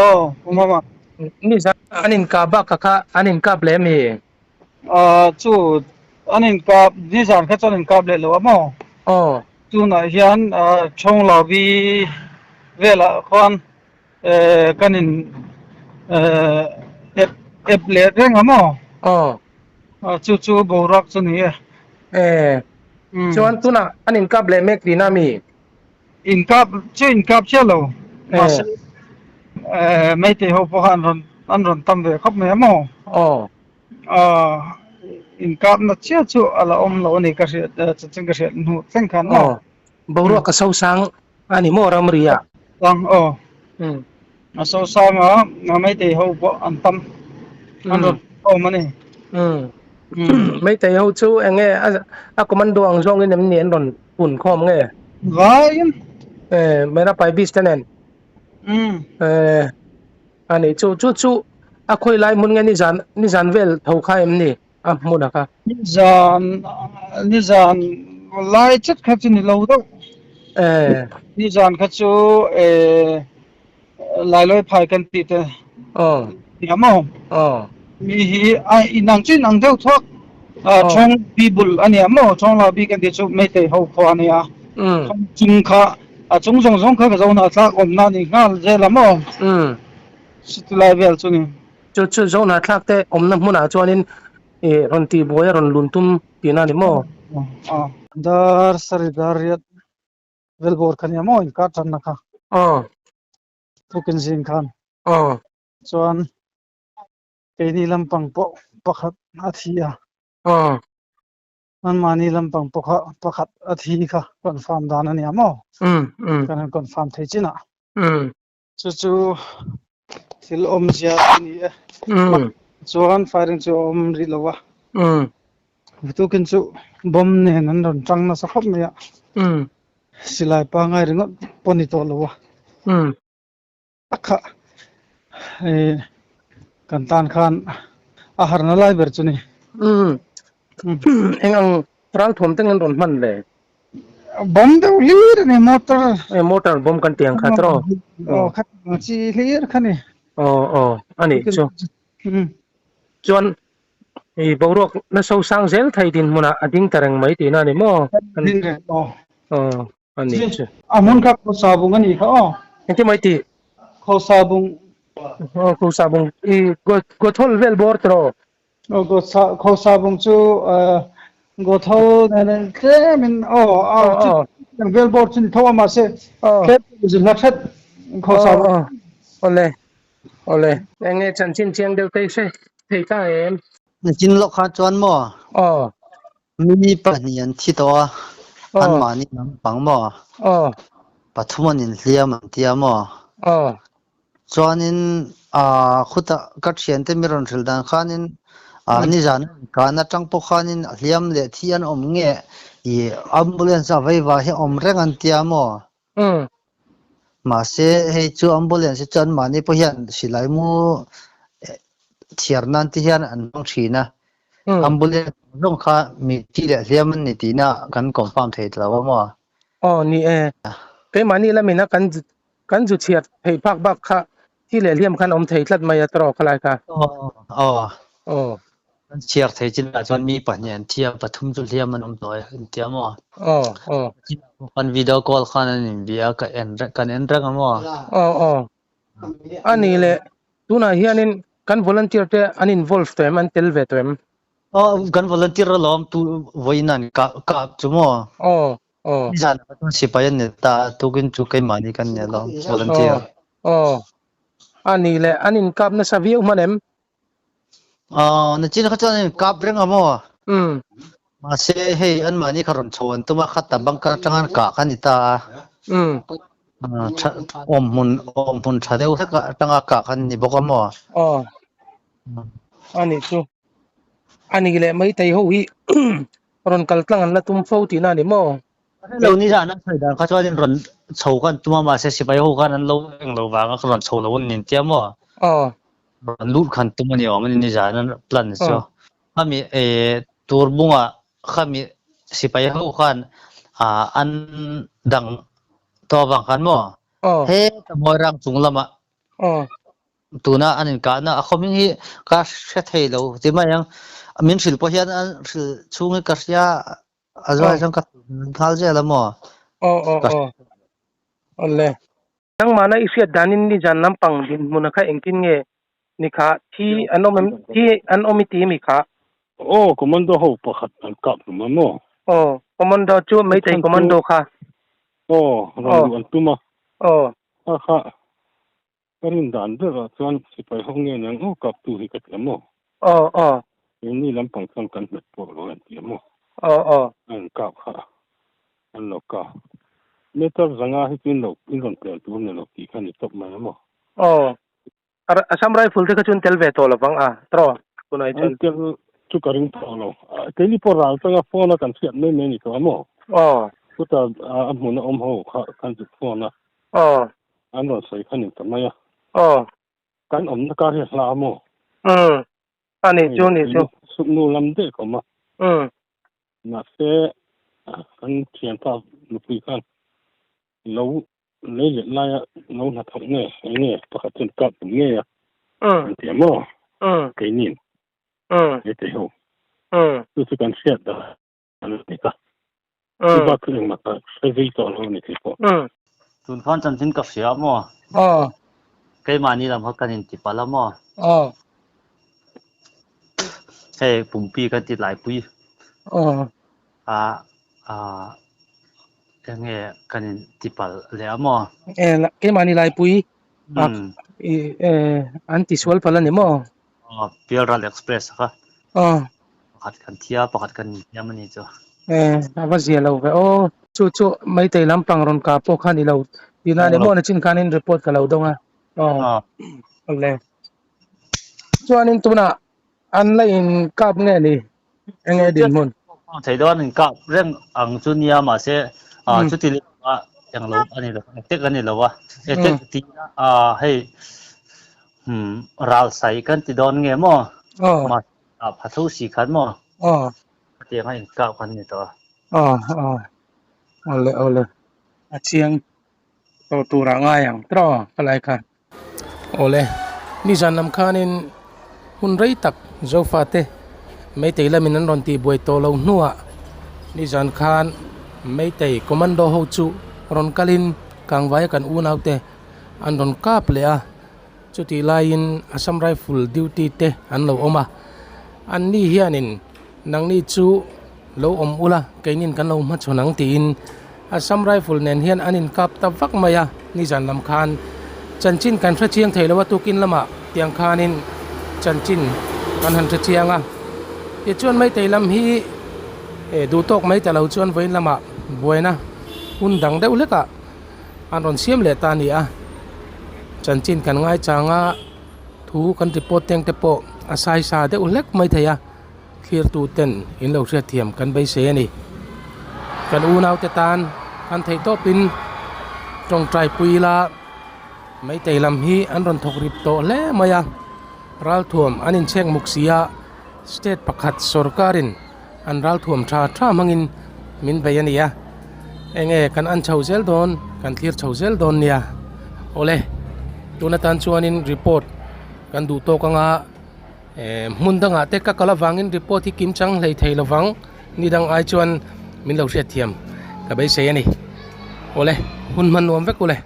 Aw, Pu Mama. Ni zan an inkah bak kha an inkap leh ami? Aw, chu an inkap, nizan kha chuan inkap leh lo a maw? Aw. Tunah hian Chhawnglawi velah khuan kan in ep ep leh reng a maw? Aw. Chu chu boruak chu ni e. E. Chuan tunah an inkap leh mek tihna ami? Inkap chu inkap chiah lo mahse Meitei ho pawh kha an rawn an rawn tam ve khawp mai a maw? Aw. Inkap na chiah chu a la awm lo a ni ka hriat chanchin ka hriat hnu thleng khan maw? Aw. Boruak a sosang a ni maw ramri ah? Sang aw. A sosang a Meitei ho pawh an tam an rawn awm a ni. Meitei ho chu eng nge a commando ang zawngin em ni an rawn pun khawm nge? Vaiin. E, Mera pai bis te nen. E, a ni chu chu chu a khawi lai hmun nge nizan nizan vel tho kha em ni a hmun a kha? Nizan nizan lai chet kha chu ni lo deuh. E. Nizan kha chu e Lailawi phai kan tih te Aw. Nia maw? Aw. Mi hi a inang chu inang deuh thuak. Chawng bi bul a nia maw? Chawng la bi kan tih chu Meitei ho khua a nia. Chawng chung kha a chung zawng zawng kha ka zo hna thlak awmna a ni nghal zel a maw? Chuti lai vel chu ni. Chu chu zo hna thlak te awmna hmunah chuanin i rawn tihbuai a rawn lun tum tihna a ni maw? Aw. Dar sarih dar riat Velbawr kha nia maw inkar tanna kha. Aw. Tukin zing khan. Aw. Chuan keini lampang pawh pakhat a thi a. Aw. Anmahni lampang pawh kha pakhat a thi kha confirm dan a nia maw? Um um. Kan han confirm thei chin a. Um. Chu chu thil awmzia a ni e. Um. Chuan firing chu a awm rih lo a. Um. Tukin chu bomb nen an rawn tang nasa khawp mai a. Um. Silai pangai ringawt pawh ni tawh lo a. Um. A kha eh kan tan khan a harna lai ber chu ni. Um. Eng ang ral thuam te nge an rawn hman le? Bomb deuh hlir a ni motor. Eh motor bomb kan tih ang kha tawh. Aw kha chi hlir kha ni. Aw aw a nih chu. Chuan i boruak na so sang zel thei dinhmunah a ding ta reng mai tihna a ni maw? Ding reng aw. Aw a nih chu. A hmun kha Khawsa bung a nih kha aw. Engtin mai tih? Khawsa bung. Aw Khawsa bung i Gothol vel bawr tawh. Aw Khawsa bung chu Gothol nen tlemin aw aw vel bawr chu ni tho a mahse tlem hla hret Khawsa bung. Awle Awle, eng nge chanchin chiang deuh te i hre thei ta em? Nachin lawk kha chuan maw? Aw. Mi pahnih an thi tawh a, Aw. anmahni lampang maw? Aw. Pathum an inhliam an tia maw? Aw. Chuanin aa khutah ka thiante mi rawn hrilh dan khanin aa nizan kan atang pawh khanin a hliam leh thi an awm nge i ambulance a veiva hi a awm reng an tia maw? Umm. Mahse, hei chu ambulance hi chuan mahni pawh hian silai mu thiar nan te hian an hmang thin a. Ambulance zawng kha mi thi leh hliam an ni tihna kan confirm thei ta lo a maw? Aw ni e. Keimahni lamina kan kan zu chhiat theih phak bak kha thi leh hliam khan awm thei tlat mai a tawrh khalai kha. Aw aw. Aw. An chhiar thei chin ah chuan mi pahnih an thi a, pathum chu hliam an awm tawh e, an tia maw? Aw, aw. Kan video call khan an inbia a, ka en reng, kan en reng a maw? Aw, aw. A nih leh, tunah hianin kan volunteer te an involve tawh em, an tel ve tawh em? Aw, kan volunteer alawm tu vawiin an kah kah chu maw? Aw, aw. Nizan ah chuan sipai an ni ta a, tukin chu keimahni kan ni alawm, volunteer. Aw, aw. A nih leh, an inkap nasa viau hman em? Aw, nachin kha chuan in kap reng a maw? Umm. Mahse hei anmahni kha rawn chho an tum a, kha ta bunker atanga an kah kha a ni ta a. Umm. Tha awm hmun awm hmun tha deuh hlek atanga kah kha an ni bawk a maw? Aw. A nih chu. A nih leh Meitei ho hi rawn kal tlang an la tum fo tihna a ni maw? Lo ni zan an sawi dan kha chuan in rawn chho khan tum a mahse sipai ho khan an lo eng lo vang a rawn chho lo an nin tia maw? Aw. Rawn lut khan tum a ni awm a ni ni zan an plan chu. Khami tur bunga khami sipai ho khan an dang tawh avang khan maw? Aw. He ta Moirang chung lamah Aw. Tuna an inkahna a khawming hi ka hre thei lo ti mai ang. Min hrilh pawh hian an hrilh chhung hi ka hria a zuai chuan ka nghal zel a maw? Aw aw aw. Awle. Nangmahna i hriat danin nizan lampang dinhmuna kha engtin nge ni kha thi an awm em thi an awm i ti mi kha? Aw commando ho pakhat an kap hlum a maw? Aw commando chu Meitei commando kha. Aw rawn luh an tum a. Aw. Kha kha Ka rin dan berah chuan sipai ho nge nang aw kaptu hi ka ti a maw? Aw aw. Keini lampang chuan kan hmet pawh lo an ti a maw? Aw aw. A in kap kha an lo kap. Meter zanga hi chu in lo in rawn pel tur ni lo tih kha ni tawp mai a maw? Aw. Assam Rifle te kha chu an tel ve tawh lovang a tawh tunah chuan. An tel chu ka ring tawh lo. Keini pawh ral tanga phone a kan hriat mai mai a ni tawh a maw? Aw. Chutah a hmun a awm ho kha kan zuk phone a. Aw. An rawn sawi kha ni ta mai a. Aw. Kan awmna kar hi a hla a maw? Umm. A nih chu, nih chu. Suknu lam daih ka awm a. Umm. Mahse, kan thianpa nupui khan lo lei let laia lo hnathawk nge, eng nge pakhat chuan kap tum ngei a. Umm. An ti a maw? Umm. Keini'n. Umm. He tei ho. Umm. Chu chu kan hriat dah a ni ta. Chu bak chu engmah ka hre zui tawh lo a ni thei pawh. Tun khan chanchin ka hria maw? Aw. Keimahni lam kha kan inti palh a maw? Aw. Hei pumpi kan ti laipui. Aw. A a enge kan inti palh leh a maw? E keimahni laipui a i e an ti sual palh a ni maw? Aw Pialral Express kha. Aw. Pakhat kan thia pakhat kan inhniam a ni chu. E a va zia lo ve aw. Chu chu Meitei lampang rawn kah pawh kha ni lo tihna a ni maw nachin khanin report ka lo dawng a. Aw. Awle. Chuanin tunah an la in kap nge ni enge dinhmun? Thei dawn in kap reng ang chu nia mahse chuti leh a englo a ni lo tek a ni lo a e tek tih a hei ral sai kan ti dawn nge maw mahse a pha tho si khan maw hetiang a in kap khan ni tawh a. Aw aw awle awle a chiang tawh tur ah ngai ang tawh ka lai kha. Awle, nizan lam khanin hun rei tak Zofate Meitei lamin an rawn tihbuai tawh lo hnuah nizan khan Meitei commando ho chu rawn kalin Kangvaia kan unaute an rawn kap leh a, chutih laiin Assam Rifle duty te an lo awm a, anni hianin nangni chu lo awm ula keinin kan lo hmachhawn ang tiin Assam Rifle nen hian an inkap ta vak mai a, nizan lam khan chanchin kan hre chiang thei lo a tukin lamah tiang khanin chanchin kan han hre chiang a, tichuan Meitei lam hi eh duh tawk mai ta lo chuan vawiin lamah buaina hun dang deuh hlekah an rawn siam leh ta a ni a, chanchin kan ngaichang a thu kan report teng te pawh a saisa deuh hlek mai thei a. Thlirtu ten in lo hriatthiam kan beisei a ni. Kan unaute tan kan theih tawpin tawngtai pui ila Meitei lam hi an rawn thawk rip tawh hle mai a, ralthuam an inchhek muk si a, state pakhat sorkarin an ralthuam tha tha hmangin min bei a ni a, enge kan an chho zel dawn kan thlir chho zel dawn nia. Awle, tun atan chuanin report kan duh tawk anga. Eh hmun dangah te ka kal avangin report hi kim chang hlei thei lovang ni dang ai chuan min lo hriat thiam ka beisei a ni. Awle hun hman nuam vek ule.